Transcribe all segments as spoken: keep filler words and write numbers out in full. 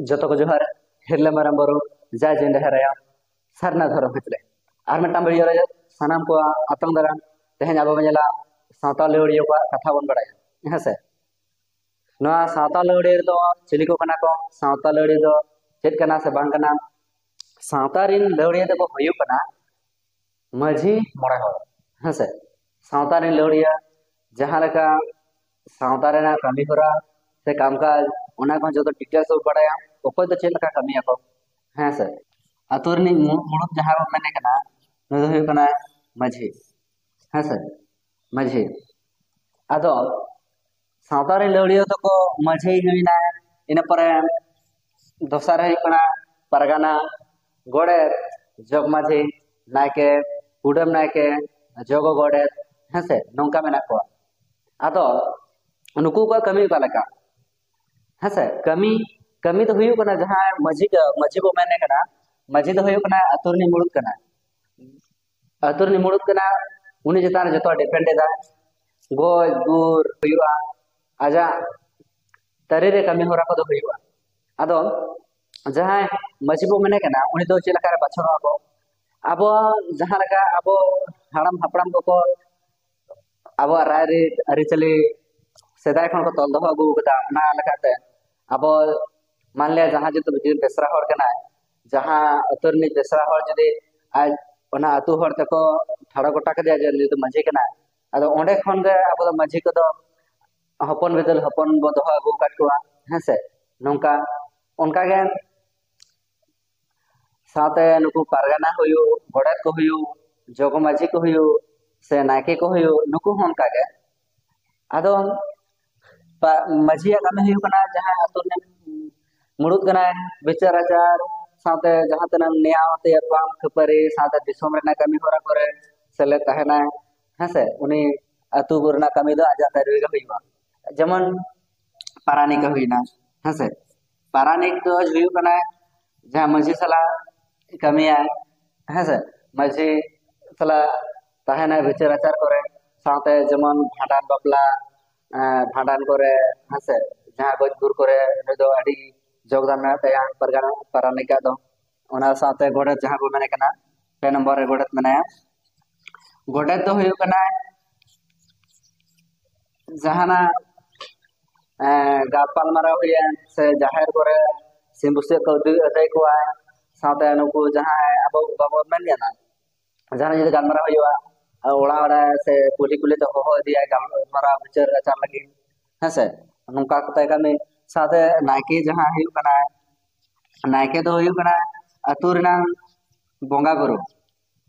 ᱡᱚᱛᱚ ᱠᱚ ᱡᱚᱦᱟᱨ᱾ ᱦᱤᱨᱞᱟᱹ ᱢᱟᱨᱟᱝ ᱵᱩᱨᱩ ᱡᱟᱭ ᱡᱤᱱᱫᱮ ᱦᱮᱨᱟᱭᱟ ᱥᱟᱨᱱᱟ ᱫᱷᱚᱨᱚᱢ ᱦᱤᱛ ᱨᱮ ᱟᱨ ᱢᱤᱫᱴᱟᱝ ᱵᱷᱤᱰᱤᱭᱳ ᱨᱮ ᱥᱟᱱᱟᱢ ᱠᱚᱣᱟᱜ ᱟᱛᱟᱝ ᱫᱟᱨᱟᱢ᱾ ᱛᱮᱦᱮᱧ ᱟᱵᱚ ᱵᱚᱱ ᱧᱮᱞᱟ ᱥᱟᱶᱛᱟ ᱞᱟᱹᱣᱲᱤᱭᱟᱹ ᱠᱚᱣᱟᱜ ᱠᱟᱛᱷᱟ ᱵᱚᱱ ᱵᱟᱲᱟᱭᱟ᱾ ᱦᱮᱸ ᱥᱮ? ᱱᱚᱣᱟ ᱥᱟᱶᱛᱟ ᱞᱟᱹᱣᱲᱤᱭᱟᱹ ᱫᱚ ᱪᱤᱞᱤ ᱠᱚ ᱠᱟᱱᱟ ᱠᱚ? ᱥᱟᱶᱛᱟ ᱞᱟᱹᱣᱲᱤᱭᱟᱹ ᱫᱚ ᱪᱮᱫ ᱠᱟᱱᱟ ᱥᱮ ᱵᱟᱝ ᱠᱟᱱᱟ? ᱥᱟᱶᱛᱟ ᱨᱤᱱ ᱞᱟᱹᱣᱲᱤᱭᱟᱹ ᱫᱚᱠᱚ ᱦᱩᱭᱩᱜ ᱠᱟᱱᱟ ᱢᱟᱹᱡᱷᱤ ᱢᱚᱬᱮ ᱦᱚᱲ᱾ ᱦᱮᱸ ᱥᱮ? ᱥᱟᱶᱛᱟ ᱨᱤᱱ ᱞᱟᱹᱣᱲᱤᱭᱟᱹ ᱡᱟᱦᱟᱸ ᱞᱮᱠᱟ ᱥᱟᱶᱛᱟ ᱨᱮᱱᱟᱜ ᱠᱟᱹᱢᱤ ᱦᱚᱨᱟ ᱥᱮ ᱠᱟᱢᱠᱟᱡᱽ, ᱚᱱᱟ ᱠᱚᱦᱚᱸ ᱡᱚᱛᱚ ᱰᱤᱴᱮᱞᱥ ᱵᱚ ᱵᱟᱲᱟᱭᱟ, ᱚᱠᱚᱭ ᱫᱚ ᱪᱮᱫ ᱞᱮᱠᱟ ᱠᱟᱹᱢᱤᱭᱟᱠᱚ᱾ ᱦᱮᱸ ᱥᱮ? ᱟᱹᱛᱩ ᱨᱤᱱᱤᱡ ᱢᱩ- ᱢᱩᱲᱩᱫ ᱡᱟᱦᱟᱸ ᱵᱚᱱ ᱢᱮᱱᱮ ᱠᱟᱱᱟ, ᱱᱩᱭ ᱫᱚ ᱦᱩᱭᱩᱜ ᱠᱟᱱᱟ ᱢᱟᱹᱡᱷᱤ᱾ ᱦᱮᱸ ᱥᱮ? ᱢᱟᱹᱡᱷᱤ᱾ ᱟᱫᱚ ᱥᱟᱶᱛᱟ ᱨᱮᱱ ᱞᱟᱹᱣᱲᱤᱭᱟᱹ ᱫᱚᱠᱚ ᱢᱟᱹᱡᱷᱤ ᱦᱩᱭᱱᱟ, ᱤᱱᱟᱹ ᱯᱚᱨᱮ ᱫᱚᱥᱟᱨ ᱦᱩᱭᱩᱜ ᱠᱟᱱᱟ ᱯᱟᱨᱜᱟᱱᱟ, ᱜᱚᱰᱮᱛ, ᱡᱚᱜᱽ ᱢᱟᱹᱡᱷᱤ, ᱱᱟᱭᱠᱮ, ᱠᱩᱰᱟᱹᱢ ᱱᱟᱭᱠᱮ, ᱡᱚᱜᱽ ᱜᱚᱰᱮᱛ, ᱦᱮᱸᱥᱮ, ᱱᱚᱝᱠᱟ ᱢᱮᱱᱟᱜ ᱠᱚᱣᱟ᱾ ᱟᱫᱚ ᱱᱩᱠᱩ ᱠᱚᱣᱟᱜ ᱠᱟᱹᱢᱤ ᱚᱠᱟ ᱞᱮᱠᱟ? ᱦᱮᱸᱥᱮ, ᱠᱟᱹᱢᱤ, ᱠᱟᱹᱢᱤ ᱫᱚ ᱦᱩᱭᱩᱜ ᱠᱟᱱᱟ ᱡᱟᱦᱟᱸᱭ ᱢᱟᱹᱡᱷᱤ ᱫᱚ, ᱢᱟᱹᱡᱷᱤ ᱵᱚ ᱢᱮᱱᱮ ᱠᱟᱱᱟ, ᱢᱟᱹᱡᱷᱤ ᱫᱚ ᱦᱩᱭᱩᱜ ᱠᱟᱱᱟ ᱟᱹᱛᱩ ᱨᱤᱱᱤᱡ ᱢᱩᱲᱩᱫ ᱠᱟᱱᱟ᱾ ᱟᱹᱛᱩ ᱨᱤᱱᱤᱡ ᱢᱩᱲᱩᱫ ᱠᱟᱱᱟ, ᱩᱱᱤ ᱪᱮᱛᱟᱱ ᱨᱮ ᱡᱚᱛᱚ ᱰᱤᱯᱮᱱᱰ ᱮᱫᱟᱭ᱾ ᱜᱚᱡ ᱜᱩᱨ ᱦᱩᱭᱩᱜᱼᱟ, ᱟᱡᱟᱜ ᱛᱟᱹᱨᱤ ᱨᱮ ᱠᱟᱹᱢᱤ ᱦᱚᱨᱟ ᱠᱚᱫᱚ ᱦᱩᱭᱩᱜᱼᱟ᱾ ᱟᱫᱚ ᱡᱟᱦᱟᱸᱭ ᱢᱟᱹᱡᱷᱤ ᱵᱚ ᱢᱮᱱᱮ ᱠᱟᱱᱟ, ᱩᱱᱤ ᱫᱚ ᱪᱮᱫ ᱞᱮᱠᱟᱨᱮ ᱵᱟᱪᱷᱚᱱᱚᱜᱼᱟ ᱠᱚ? ᱟᱵᱚ ᱡᱟᱦᱟᱸ ᱞᱮᱠᱟ ᱟᱵᱚ ᱦᱟᱲᱟᱢ ᱦᱟᱯᱲᱟᱢ ᱠᱚᱠᱚ ᱟᱵᱚᱣᱟᱜ ᱨᱟᱭᱨᱤᱛ ᱟᱹᱨᱤᱪᱟᱹᱞᱤ ᱥᱮᱫᱟᱭ ᱠᱷᱚᱱ ᱠᱚ ᱛᱚᱞ ᱫᱚᱦᱚ ᱟᱹᱜᱩ ᱟᱠᱟᱫᱟ, ᱚᱱᱟ ᱞᱮᱠᱟᱛᱮ ᱟᱵᱚ ᱢᱟᱱᱞᱤᱭᱟ ᱡᱟᱦᱟᱸ ᱡᱩᱫᱤ ᱡᱩᱫᱤ ᱵᱮᱥᱨᱟ ᱦᱚᱲ ᱠᱟᱱᱟᱭ, ᱡᱟᱦᱟᱸ ᱟᱹᱛᱩ ᱨᱤᱱᱤᱡ ᱵᱮᱥᱨᱟ ᱦᱚᱲ ᱡᱩᱫᱤ ᱟᱡ ᱚᱱᱟ ᱟᱹᱛᱩ ᱦᱚᱲ ᱛᱮᱠᱚ ᱴᱷᱟᱲᱚ ᱜᱚᱴᱟ ᱠᱮᱫᱮᱭᱟ ᱡᱮ ᱱᱩᱭ ᱫᱚ ᱢᱟᱹᱡᱷᱤ ᱠᱟᱱᱟᱭ, ᱟᱫᱚ ᱚᱸᱰᱮ ᱠᱷᱚᱱ ᱜᱮ ᱟᱵᱚ ᱫᱚ ᱢᱟᱹᱡᱷᱤ ᱠᱚᱫᱚ ᱦᱚᱯᱚᱱ ᱵᱤᱫᱟᱹᱞ ᱦᱚᱯᱚᱱ ᱵᱚ ᱫᱚᱦᱚ ᱟᱹᱜᱩ ᱟᱠᱟᱫ ᱠᱚᱣᱟ᱾ ᱦᱮᱸ ᱥᱮ? ᱱᱚᱝᱠᱟ ᱚᱱᱠᱟᱜᱮ ᱥᱟᱶᱛᱮ ᱱᱩᱠᱩ ᱯᱟᱨᱜᱟᱱᱟ ᱦᱩᱭᱩᱜ, ᱜᱚᱰᱮᱛ ᱠᱚ ᱦᱩᱭᱩᱜ, ᱡᱚᱜᱽ ᱢᱟᱹᱡᱷᱤ ᱠᱚ ᱦᱩᱭᱩᱜ, ᱥᱮ ᱱᱟᱭᱠᱮ ᱠᱚ ᱦᱩᱭᱩᱜ, ᱱᱩᱠᱩ ᱦᱚᱸ ᱚᱱᱠᱟᱜᱮ᱾ ᱟᱫᱚ ᱯᱟ- ᱢᱟᱹᱡᱷᱤᱭᱟᱜ ᱠᱟᱹᱢᱤ ᱦᱩᱭᱩᱜ ᱠᱟᱱᱟ ᱡᱟᱦᱟᱸ ᱟᱹᱛᱩ ᱨᱤᱱᱤᱡ ᱢᱩᱲᱩᱫ ᱠᱟᱱᱟᱭ, ᱵᱤᱪᱟᱹᱨ ᱟᱪᱟᱨ ᱥᱟᱶᱛᱮ ᱡᱟᱦᱟᱸ ᱛᱤᱱᱟᱹᱜ ᱱᱮᱭᱟᱣ ᱛᱮᱭᱟᱜ ᱵᱟᱝ ᱠᱷᱟᱹᱯᱟᱹᱨᱤ ᱥᱟᱶᱛᱮ ᱫᱤᱥᱚᱢ ᱨᱮᱱᱟᱜ ᱠᱟᱹᱢᱤ ᱦᱚᱨᱟ ᱠᱚᱨᱮ ᱥᱮᱞᱮᱫ ᱛᱟᱦᱮᱱᱟᱭ᱾ ᱦᱮᱸᱥᱮ, ᱩᱱᱤ ᱟᱹᱛᱩ ᱨᱮᱱᱟᱜ ᱠᱟᱹᱢᱤ ᱫᱚ ᱟᱡᱟᱜ ᱛᱟᱹᱨᱤ ᱨᱮᱜᱮ ᱦᱩᱭᱩᱜᱼᱟ᱾ ᱡᱮᱢᱚᱱ ᱯᱟᱨᱟᱱᱤᱠ ᱮ ᱦᱩᱭᱱᱟ, ᱦᱮᱸᱥᱮ, ᱯᱟᱨᱟᱱᱤᱠ ᱫᱚ ᱦᱩᱭᱩᱜ ᱠᱟᱱᱟᱭ ᱡᱟᱦᱟᱸ ᱢᱟᱹᱡᱷᱤ ᱥᱟᱞᱟᱜ ᱠᱟᱹᱢᱤᱭᱟᱭ, ᱦᱮᱸᱥᱮ, ᱢᱟᱹᱡᱷᱤ ᱥᱟᱞᱟᱜ ᱛᱟᱦᱮᱱᱟᱭ ᱵᱤᱪᱟᱹᱨ ᱟᱪᱟᱨ ᱠᱚᱨᱮ, ᱥᱟᱶᱛᱮ ᱡᱮᱢᱚᱱ ᱵᱷᱟᱸᱰᱟᱱ ᱵᱟᱯᱞᱟ, ᱮᱸ, ᱵᱷᱟᱸᱰᱟᱱ ᱠᱚᱨᱮ, ᱦᱮᱸᱥᱮ, ᱡᱟᱦᱟᱸ ᱜᱚᱡ ᱜᱩᱨ ᱠᱚᱨᱮ ᱩᱱᱤ ᱫᱚ ᱟᱹᱰᱤ ᱡᱳᱜᱽᱫᱟᱱ ᱢᱮᱱᱟᱜ ᱛᱟᱭᱟ ᱯᱟᱨᱜᱟᱱᱟ ᱯᱟᱨᱟᱱᱤᱠᱟᱜ ᱫᱚ᱾ ᱚᱱᱟ ᱥᱟᱶᱛᱮ ᱜᱚᱰᱮᱛ, ᱡᱟᱦᱟᱸ ᱵᱚ ᱢᱮᱱᱮ ᱠᱟᱱᱟ, ᱯᱮ ᱱᱚᱢᱵᱚᱨ ᱨᱮ ᱜᱚᱰᱮᱛ ᱢᱮᱱᱟᱭᱟ᱾ ᱜᱚᱰᱮᱛ ᱫᱚ ᱦᱩᱭᱩᱜ ᱠᱟᱱᱟᱭ ᱡᱟᱦᱟᱱᱟᱜ ᱮᱸ, ᱜᱟᱯᱟᱞᱢᱟᱨᱟᱣ ᱦᱩᱭᱮᱱ ᱥᱮ ᱡᱟᱦᱮᱨ ᱠᱚᱨᱮ ᱥᱤᱢ ᱵᱩᱥᱟᱹᱜ ᱠᱚ ᱟᱹᱫᱟᱹᱭ, ᱟᱹᱫᱟᱹᱭ ᱠᱚᱣᱟᱭ, ᱥᱟᱶᱛᱮ ᱱᱩᱠᱩ ᱡᱟᱦᱟᱸᱭ ᱟᱵᱚ ᱵᱟᱵᱚ ᱢᱮᱱ ᱜᱮᱭᱟ ᱱᱟ, ᱡᱟᱦᱟᱱᱟᱜ ᱡᱩᱫᱤ ᱜᱟᱞᱢᱟᱨᱟᱣ ᱦᱩᱭᱩᱜᱼᱟ, ᱚᱲᱟᱜ ᱚᱲᱟᱜ ᱥᱮ ᱠᱩᱞᱦᱤ ᱠᱩᱞᱦᱤ ᱛᱮ ᱦᱚᱦᱚ ᱤᱫᱤᱭᱟᱭ ᱜᱟᱞᱢᱟᱨᱟᱣ ᱵᱤᱪᱟᱹᱨ ᱟᱪᱟᱨ ᱞᱟᱹᱜᱤᱫ, ᱦᱮᱸ ᱥᱮ? ᱱᱚᱝᱠᱟ ᱠᱚᱛᱮ ᱠᱟᱹᱢᱤ᱾ ᱥᱟᱶᱛᱮ ᱱᱟᱭᱠᱮ ᱡᱟᱦᱟᱸ ᱦᱩᱭᱩᱜ ᱠᱟᱱᱟ, ᱱᱟᱭᱠᱮ ᱫᱚ ᱦᱩᱭᱩᱜ ᱠᱟᱱᱟ ᱟᱹᱛᱩ ᱨᱮᱱᱟᱜ ᱵᱚᱸᱜᱟ ᱵᱩᱨᱩ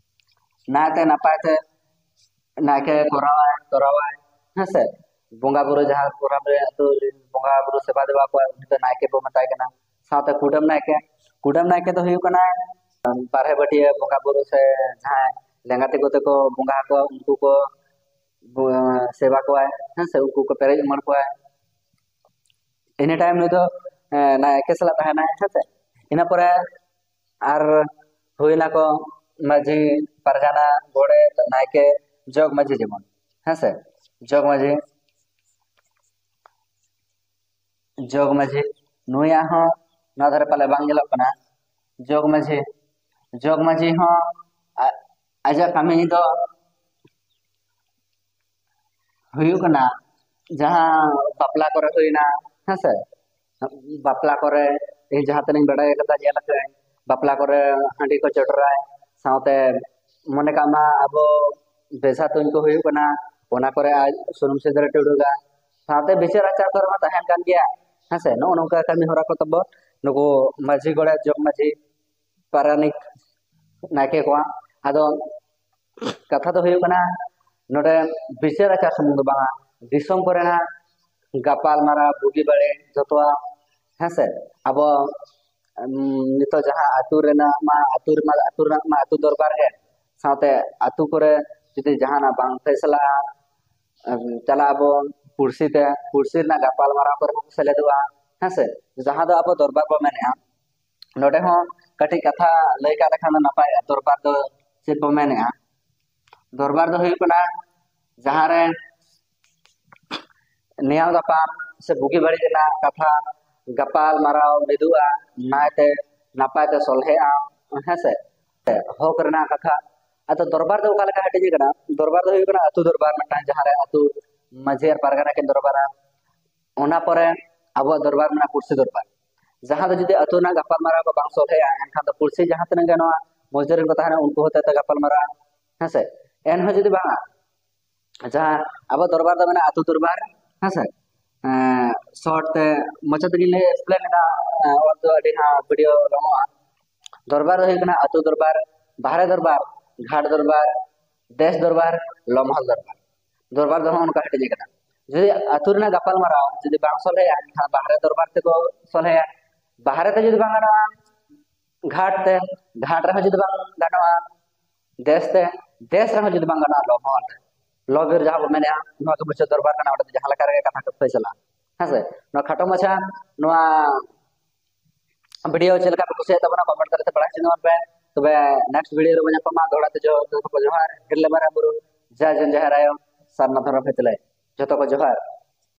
ᱱᱟᱭᱛᱮ ᱱᱟᱯᱟᱭ ᱛᱮ ᱱᱟᱭᱠᱮ ᱠᱚᱨᱟᱣᱟᱭ, ᱛᱚᱨᱟᱣᱟᱭ, ᱦᱮᱸ ᱥᱮ? ᱵᱚᱸᱜᱟ ᱵᱩᱨᱩ ᱡᱟᱦᱟᱸ ᱯᱚᱨᱚᱵᱽ ᱨᱮ ᱟᱹᱛᱩ ᱨᱮᱱ ᱵᱚᱸᱜᱟ ᱵᱩᱨᱩ ᱥᱮᱵᱟ ᱫᱮᱵᱟ ᱠᱚᱣᱟ, ᱩᱱᱤ ᱫᱚ ᱱᱟᱭᱠᱮ ᱵᱚ ᱢᱮᱛᱟᱭ ᱠᱟᱱᱟ᱾ ᱥᱟᱶᱛᱮ ᱠᱩᱰᱟᱹᱢ ᱱᱟᱭᱠᱮ, ᱠᱩᱰᱟᱹᱢ ᱱᱟᱭᱠᱮ ᱫᱚ ᱦᱩᱭᱩᱜ ᱠᱟᱱᱟ ᱵᱟᱨᱦᱮ ᱵᱟᱹᱴᱤᱭᱟᱹ ᱵᱚᱸᱜᱟ ᱵᱩᱨᱩ ᱥᱮ ᱡᱟᱦᱟᱸᱭ ᱞᱮᱸᱜᱟ ᱛᱤ ᱠᱚᱛᱮ ᱠᱚ ᱵᱚᱸᱜᱟ ᱟᱠᱚᱣᱟ, ᱩᱱᱠᱩ ᱠᱚ ᱵᱚ-, ᱥᱮᱵᱟ ᱠᱚᱣᱟᱭ, ᱦᱮᱸ ᱥᱮ? ᱩᱱᱠᱩ ᱠᱚ ᱯᱮᱨᱮᱡ ᱩᱢᱟᱹᱲ ᱠᱚᱣᱟᱭ᱾ ᱤᱱᱟᱹ ᱴᱟᱭᱤᱢ ᱱᱩᱭ ᱫᱚ, ᱮᱸ, ᱱᱟᱭᱠᱮ ᱥᱟᱞᱟᱜ ᱛᱟᱦᱮᱱᱟᱭ, ᱦᱮᱸ ᱥᱮ? ᱤᱱᱟᱹ ᱯᱚᱨᱮ ᱟᱨ ᱦᱩᱭᱱᱟᱠᱚ ᱢᱟᱹᱡᱷᱤ, ᱯᱟᱨᱜᱟᱱᱟ, ᱜᱚᱰᱮᱛ, ᱱᱟᱭᱠᱮ, ᱡᱚᱜᱽ ᱢᱟᱹᱡᱷᱤ ᱡᱮᱢᱚᱱ, ᱦᱮᱸ ᱥᱮ? ᱡᱚᱜᱽ ᱢᱟᱹᱡᱷᱤ, ᱡᱚᱜᱽ ᱢᱟᱹᱡᱷᱤ, ᱱᱩᱭᱟᱜ ᱦᱚᱸ ᱱᱚᱣᱟ ᱫᱷᱟᱨᱮ ᱯᱟᱞᱮ ᱵᱟᱝ ᱧᱮᱞᱚᱜ ᱠᱟᱱᱟ᱾ ᱡᱚᱜᱽ ᱢᱟᱹᱡᱷᱤ, ᱡᱚᱜᱽ ᱢᱟᱹᱡᱷᱤ ᱦᱚᱸ ᱟ-, ᱟᱡᱟᱜ ᱠᱟᱹᱢᱤ ᱫᱚ ᱦᱩᱭᱩᱜ ᱠᱟᱱᱟ, ᱡᱟᱦᱟᱸ ᱵᱟᱯᱞᱟ ᱠᱚᱨᱮ ᱦᱩᱭᱱᱟ, ᱦᱮᱸ ᱥᱮ? ᱵᱟᱯᱞᱟ ᱠᱚᱨᱮ ᱤᱧ ᱡᱟᱦᱟᱸ ᱛᱤᱱᱟᱹᱜ ᱤᱧ ᱵᱟᱰᱟᱭ ᱠᱟᱫᱟ, ᱧᱮᱞ ᱟᱠᱟᱫᱟᱹᱧ, ᱵᱟᱯᱞᱟ ᱠᱚᱨᱮ ᱦᱟᱺᱰᱤ ᱠᱚ ᱪᱚᱰᱚᱨᱟᱭ, ᱥᱟᱶᱛᱮ ᱢᱚᱱᱮ ᱠᱟᱜ ᱢᱟ ᱟᱵᱚ ᱵᱮᱡᱷᱟ ᱛᱩᱧ ᱠᱚ ᱦᱩᱭᱩᱜ ᱠᱟᱱᱟ, ᱚᱱᱟ ᱠᱚᱨᱮ ᱟᱡ ᱥᱩᱱᱩᱢ ᱥᱤᱸᱫᱩᱨ ᱮ ᱴᱩᱰᱩᱜᱟ, ᱥᱟᱶᱛᱮ ᱵᱤᱪᱟᱹᱨ ᱟᱪᱟᱨ ᱠᱚᱨᱮ ᱢᱟ ᱛᱟᱦᱮᱱ ᱠᱟᱱ ᱜᱮᱭᱟ, ᱦᱮᱸ ᱥᱮ? ᱱᱚᱜᱼᱚ ᱱᱚᱝᱠᱟ ᱠᱟᱹᱢᱤ ᱦᱚᱨᱟ ᱠᱚ ᱛᱟᱵᱚ ᱱᱩᱠᱩ ᱢᱟᱹᱡᱷᱤ, ᱜᱚᱰᱮᱛ, ᱡᱚᱜᱽ ᱢᱟᱹᱡᱷᱤ, ᱯᱟᱨᱟᱱᱤᱠ, ᱱᱟᱭᱠᱮ ᱠᱚᱣᱟᱜ᱾ ᱟᱫᱚ ᱠᱟᱛᱷᱟ ᱫᱚ ᱦᱩᱭᱩᱜ ᱠᱟᱱᱟ, ᱱᱚᱰᱮ ᱵᱤᱪᱟᱹᱨ ᱟᱪᱟᱨ ᱥᱩᱢᱩᱝ ᱫᱚ ᱵᱟᱝᱟ, ᱫᱤᱥᱚᱢ ᱠᱚᱨᱮᱱᱟᱜ ᱜᱟᱯᱟᱞ ᱢᱟᱨᱟᱣ, ᱵᱩᱜᱤ ᱵᱟᱹᱲᱤᱡ ᱡᱚᱛᱚᱣᱟᱜ, ᱦᱮᱸ ᱥᱮ? ᱟᱵᱚ, ᱩᱢ, ᱱᱤᱛᱚᱜ ᱡᱟᱦᱟᱸ ᱟᱹᱛᱩ ᱨᱮᱱᱟᱜ ᱢᱟ, ᱟᱹᱛᱩ ᱨᱮᱢᱟ, ᱟᱹᱛᱩ ᱨᱮᱱᱟᱜ ᱢᱟ ᱟᱹᱛᱩ ᱫᱚᱨᱵᱟᱨ ᱜᱮ, ᱥᱟᱶᱛᱮ ᱟᱹᱛᱩ ᱠᱚᱨᱮ ᱡᱩᱫᱤ ᱡᱟᱦᱟᱱᱟᱜ ᱵᱟᱝ ᱯᱷᱮᱥᱞᱟᱜᱼᱟ, ᱩᱢ, ᱪᱟᱞᱟᱜ ᱟᱵᱚ ᱯᱩᱲᱥᱤ ᱛᱮ, ᱯᱩᱲᱥᱤ ᱨᱮᱱᱟᱜ ᱜᱟᱯᱟᱞ ᱢᱟᱨᱟᱣ ᱠᱚᱨᱮ ᱦᱚᱸ ᱥᱮᱞᱮᱫᱚᱜᱼᱟ, ᱦᱮᱸ ᱥᱮ? ᱡᱟᱦᱟᱸ ᱫᱚ ᱟᱵᱚ ᱫᱚᱨᱵᱟᱨ ᱵᱚ ᱢᱮᱱᱮᱜᱼᱟ᱾ ᱱᱚᱰᱮ ᱦᱚᱸ ᱠᱟᱹᱴᱤᱡ ᱠᱟᱛᱷᱟ ᱞᱟᱹᱭ ᱠᱟᱜ ᱞᱮᱠᱷᱟᱱ ᱫᱚ ᱱᱟᱯᱟᱭᱚᱜᱼᱟ, ᱫᱚᱨᱵᱟᱨ ᱫᱚ ᱪᱮᱫ ᱵᱚ ᱢᱮᱱᱮᱜᱼᱟ? ᱫᱚᱨᱵᱟᱨ ᱫᱚ ᱦᱩᱭᱩᱜ ᱠᱟᱱᱟ ᱡᱟᱦᱟᱸ ᱨᱮ ᱱᱮᱭᱟᱣ ᱛᱟᱯᱟᱢ ᱥᱮ ᱵᱩᱜᱤ ᱵᱟᱹᱲᱤᱡ ᱨᱮᱱᱟᱜ ᱠᱟᱛᱷᱟ ᱜᱟᱯᱟᱞ ᱢᱟᱨᱟᱣ ᱢᱤᱫᱚᱜᱼᱟ, ᱱᱟᱭᱛᱮ ᱱᱟᱯᱟᱭ ᱛᱮ ᱥᱚᱞᱦᱮᱜᱼᱟ, ᱦᱮᱸᱥᱮ? ᱦᱚᱠ ᱨᱮᱱᱟᱜ ᱠᱟᱛᱷᱟ᱾ ᱟᱫᱚ ᱫᱚᱨᱵᱟᱨ ᱫᱚ ᱚᱠᱟ ᱞᱮᱠᱟ ᱦᱟᱹᱴᱤᱧ ᱟᱠᱟᱱᱟ? ᱫᱚᱨᱵᱟᱨ ᱫᱚ ᱦᱩᱭᱩᱜ ᱠᱟᱱᱟ ᱟᱹᱛᱩ ᱫᱚᱨᱵᱟᱨ ᱢᱤᱫᱴᱟᱝ, ᱡᱟᱦᱟᱸ ᱨᱮ ᱟᱹᱛᱩ ᱢᱟᱹᱡᱷᱤ ᱟᱨ ᱯᱟᱨᱜᱟᱱᱟ ᱠᱤᱱ ᱫᱚᱨᱵᱟᱨᱟ᱾ ᱚᱱᱟ ᱯᱚᱨᱮ ᱟᱵᱚᱣᱟᱜ ᱫᱚᱨᱵᱟᱨ ᱢᱮᱱᱟᱜᱼᱟ ᱯᱩᱲᱥᱤ ᱫᱚᱨᱵᱟᱨ, ᱡᱟᱦᱟᱸ ᱫᱚ ᱡᱩᱫᱤ ᱟᱹᱛᱩ ᱨᱮᱱᱟᱜ ᱜᱟᱯᱟᱞ ᱢᱟᱨᱟᱣ ᱠᱚ ᱵᱟᱝ ᱥᱚᱞᱦᱮᱜᱼᱟ, ᱮᱱᱠᱷᱟᱱ ᱫᱚ ᱯᱩᱲᱥᱤ ᱡᱟᱦᱟᱸ ᱛᱤᱱᱟᱹᱜ ᱜᱮ ᱱᱚᱣᱟ ᱢᱚᱡᱽᱫᱷᱟᱹᱨᱤ ᱨᱮᱱ ᱠᱚ ᱛᱟᱦᱮᱱᱟ, ᱩᱱᱠᱩ ᱦᱚᱛᱮ ᱛᱮ ᱜᱟᱯᱟᱞ ᱢᱟᱨᱟᱣ, ᱦᱮᱸᱥᱮ? ᱮᱱᱦᱚᱸ ᱡᱩᱫᱤ ᱵᱟᱝᱟ, ᱡᱟᱦᱟᱸ ᱟᱵᱚ ᱫᱚᱨᱵᱟᱨ ᱫᱚ ᱢᱮᱱᱟᱜᱼᱟ ᱟᱹᱛᱩ ᱫᱚᱨᱵᱟᱨ, ᱦᱮᱸᱥᱮ? ᱥᱚᱨᱴ ᱛᱮ ᱢᱚᱪᱟ ᱛᱮᱜᱮᱧ ᱞᱟᱹᱭ ᱮᱠᱥᱯᱞᱮᱱ ᱮᱫᱟ, ᱚᱞ ᱫᱚ ᱟᱹᱰᱤ ᱦᱟᱸᱜ ᱵᱷᱤᱰᱤᱭᱳ ᱞᱚᱝᱚᱜᱼᱟ᱾ ᱫᱚᱨᱵᱟᱨ ᱫᱚ ᱦᱩᱭᱩᱜ ᱠᱟᱱᱟ ᱟᱹᱛᱩ ᱫᱚᱨᱵᱟᱨ, ᱵᱟᱦᱨᱮ ᱫᱚᱨᱵᱟᱨ, ᱜᱷᱟᱴ ᱫᱚᱨᱵᱟᱨ, ᱫᱮᱥ ᱫᱚᱨᱵᱟᱨ, ᱞᱚᱢᱦᱚᱞ ᱫᱚᱨᱵᱟᱨ᱾ ᱫᱚᱨᱵᱟᱨ ᱫᱚ ᱦᱚᱸᱜᱼᱚ ᱱᱚᱝᱠᱟ ᱦᱟᱹᱴᱤᱧ ᱟᱠᱟᱱᱟ᱾ ᱡᱩᱫᱤ ᱟᱹᱛᱩ ᱨᱮᱱᱟᱜ ᱜᱟᱯᱟᱞ ᱢᱟᱨᱟᱣ ᱡᱩᱫᱤ ᱵᱟᱝ ᱥᱚᱞᱦᱮᱭᱟ, ᱮᱱᱠᱷᱟᱱ ᱵᱟᱦᱨᱮ ᱫᱚᱨᱵᱟᱨ ᱛᱮᱠᱚ ᱥᱚᱞᱦᱮᱭᱟ᱾ ᱵᱟᱦᱨᱮ ᱛᱮ ᱡᱩᱫᱤ ᱵᱟᱝ ᱜᱟᱱᱚᱜᱼᱟ, ᱜᱷᱟᱴ ᱛᱮ, ᱜᱷᱟᱴ ᱨᱮᱦᱚᱸ ᱡᱩᱫᱤ ᱵᱟᱝ ᱜᱟᱱᱚᱜᱼᱟ, ᱫᱮᱥ ᱛᱮ, ᱫᱮᱥ ᱨᱮᱦᱚᱸ ᱡᱩᱫᱤ ᱵᱟᱝ ᱜᱟᱱᱚᱜᱼᱟ, ᱞᱚᱢᱦᱚᱞ ᱛᱮ᱾ ᱞᱚ ᱵᱤᱨ ᱡᱟᱦᱟᱸ ᱵᱚ ᱢᱮᱱᱮᱜᱼᱟ, ᱱᱚᱣᱟ ᱫᱚ ᱢᱩᱪᱟᱹᱫ ᱫᱚᱨᱵᱟᱨ ᱠᱟᱱᱟ, ᱚᱸᱰᱮ ᱫᱚ ᱡᱟᱦᱟᱸ ᱞᱮᱠᱟ ᱨᱮᱜᱮ ᱠᱟᱛᱷᱟ ᱠᱚ ᱯᱷᱟᱭᱥᱟᱞᱟ᱾ ᱦᱮᱸ ᱥᱮ? ᱱᱚᱣᱟ ᱠᱷᱟᱴᱚ ᱢᱟᱪᱷᱟ ᱱᱚᱣᱟ ᱵᱷᱤᱰᱤᱭᱳ ᱪᱮᱫ ᱞᱮᱠᱟ ᱯᱮ ᱠᱩᱥᱤᱭᱟᱜ ᱛᱟᱵᱚᱱᱟ, ᱠᱚᱢᱮᱱᱴ ᱛᱟᱞᱟᱛᱮ ᱵᱟᱲᱟᱭ ᱦᱚᱪᱚ ᱧᱚᱜ ᱯᱮ᱾ ᱛᱚᱵᱮ ᱱᱮᱠᱥᱴ ᱵᱷᱤᱰᱤᱭᱳ ᱨᱮᱵᱚᱱ ᱧᱟᱯᱟᱢᱟ᱾ ᱫᱚᱦᱲᱟ ᱛᱮ ᱡᱚᱦᱟᱨ, ᱡᱚᱛᱚ ᱠᱚ ᱡᱚᱦᱟᱨ, ᱦᱤᱨᱞᱟᱹ ᱢᱟᱨᱟᱝ ᱵᱩᱨᱩ, ᱡᱟᱭ ᱡᱚᱱ ᱡᱟᱦᱮᱨ ᱟᱭᱳ, ᱥᱟᱨᱱᱟ ᱫᱷᱚᱨᱚᱢ ᱦᱤᱛᱞᱟᱹᱭ, ᱡᱚᱛᱚ ᱠᱚ ᱡᱚᱦᱟᱨ᱾